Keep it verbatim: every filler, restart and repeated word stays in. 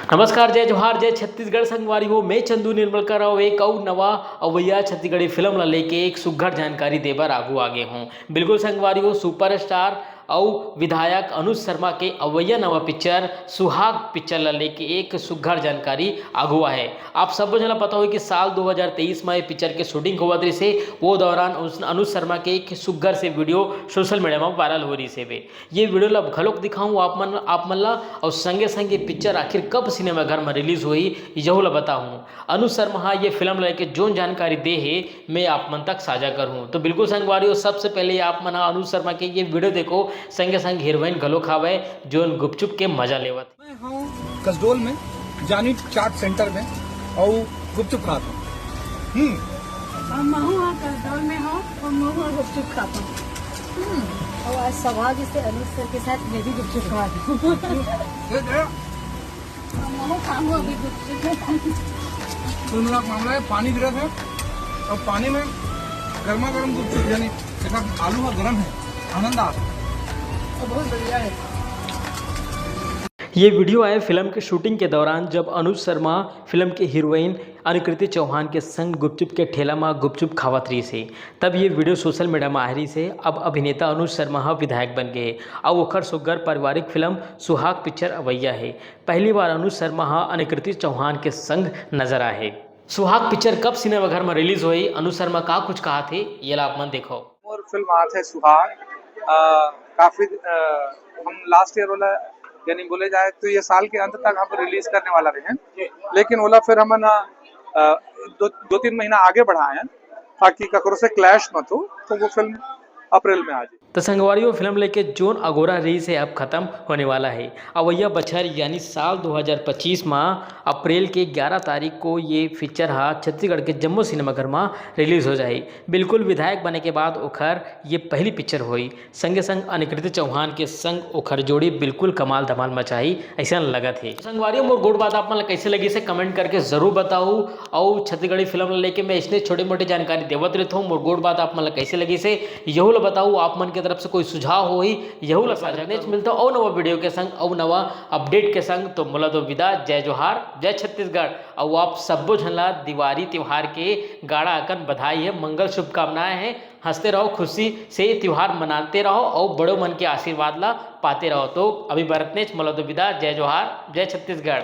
नमस्कार, जय जोहार, जय छत्तीसगढ़ संगवारी हो। मैं चंदू निर्मलकर अउ एक अउ नवा अवैया छत्तीसगढ़ी फिल्म ला लेके एक सुग्घर जानकारी देबर आगू आगे हूँ। बिल्कुल संगवारी हो, सुपरस्टार अउ विधायक अनुज शर्मा के अवैया नवा पिक्चर सुहाग पिक्चर ला लेके एक सुग्घर जानकारी आगू आहे। आप सबो झन ला पता होही कि साल दो हज़ार तेईस म ये पिक्चर के शूटिंग होवत रहिस हे। वो दौरान उस, अनुज शर्मा के एक सुग्घर से वीडियो सोशल मीडिया म वायरल हो रहिस हे। ये वीडियो ला घलोक दिखाऊँ आप मन, आप मन ला, अउ संगे संगे पिक्चर आखिर कब सिनेमाघर म रिलीज होही, यहू ला बताहूँ। अनुज शर्मा हा ये फिल्म ला लेके जोन जानकारी दे हे, मैं आप मन तक साझा करहूँ। तो बिल्कुल संगवारी हो, सबसे पहले आप मन हा अनुज शर्मा के ये वीडियो देखो, संगे संग हीरोइन घलोक हावय, जोन गुपचुप के मजा लेवत। मैं हूँ कसडोल में जानी चाट सेंटर में अउ गुपचुप खात हूँ। हम्म। अउ महू हा कसडोल में हूँ अउ महू हा गुपचुप खात हूँ। हम्म। और आज सौभाग्य से अनुज सर के साथ मैं भी गुपचुप खा रही हूँ। ये दे। महू खाऊँ अभी गुपचुप। तो मेरा मामला है, पानी गिरा था और पानी में गर्मा गर्म गुपचुप, यानी एक आलू का गर्म है, आनंद आ गया। तो बहुत बढ़िया है। ये वीडियो आए फिल्म के शूटिंग के दौरान, जब अनुज शर्मा फिल्म के हीरोइन अनुकृति चौहान के संग गुपचुप के ठेला म गुपचुप खावत रहिस हे। तब ये वीडियो सोशल मीडिया म आए रहिस हे। अब अभिनेता अनुज शर्मा ह विधायक बन गे हे। अब ओखर सुग्घर पारिवारिक फिल्म सुहाग पिक्चर अवैया हे। पहली बार अनुज शर्मा ह अनुकृति चौहान के संग नजर आए हे। सुहाग पिक्चर कब सिनेमाघर म रिलीज होही, अनुज शर्मा का कुछ कहा थे, ये ला आप मन देखो। मोर फिल्म आत है सुहाग। अ, काफी, अ, हम लास्ट ईयर वाला, यानी बोले जाए तो ये साल के अंत तक हम रिलीज करने वाला रहे हैं, लेकिन ओला फिर हमन, अ, दो, दो तीन महीना आगे बढ़ाए हैं, ताकि ककरो से क्लैश मत हो, तो वो फिल्म अप्रैल में आ जाए। तो संगवारी हो, फिल्म लेके जोन अगोरा रहिस हे, अब खत्म होने वाला है। अवैया बछर यानी साल दो हज़ार पच्चीस म अप्रैल के ग्यारह तारीख को ये पिक्चर हा छत्तीसगढ़ के जम्मो सिनेमाघर म रिलीज हो जाही। बिल्कुल विधायक बने के बाद ओखर ये पहली पिक्चर होही। संगे संग अनुकृति चौहान के संग ओखर जोड़ी बिल्कुल कमाल धमाल मचाही, अइसन लगत हे। संगवारी हो, मोर गोठ बात आप मन ला कइसे लगिस हे, कमेंट करके जरूर बताऊ। अउ छत्तीसगढ़ी फिल्म ला लेके मैं इसने छोटे मोटे जानकारी देवत रहत हूँ। मोर गोठ बात आप मन ला कइसे लगिस हे, यहू ला बताऊ। आप मन के तरफ से कोई सुझाव होही, यहू ला साझा करहू। मिलता हूँ अउ नवा वीडियो के संग, अउ नवा अपडेट के संग। तो मोला दो विदा, जय जोहार, जय छत्तीसगढ़। अउ आप सब्बो झन ला दिवारी त्योहार के गाड़ा अकन बधाई हे, मंगल शुभकामनाएं हे। हंसते रहो, खुशी से त्योहार मनाते रहो अउ बड़ो मन के आशीर्वाद ला पाते रहो। तो अभी बर अतनेच, मोला दो विदा, जय जोहार, जय छत्तीसगढ़।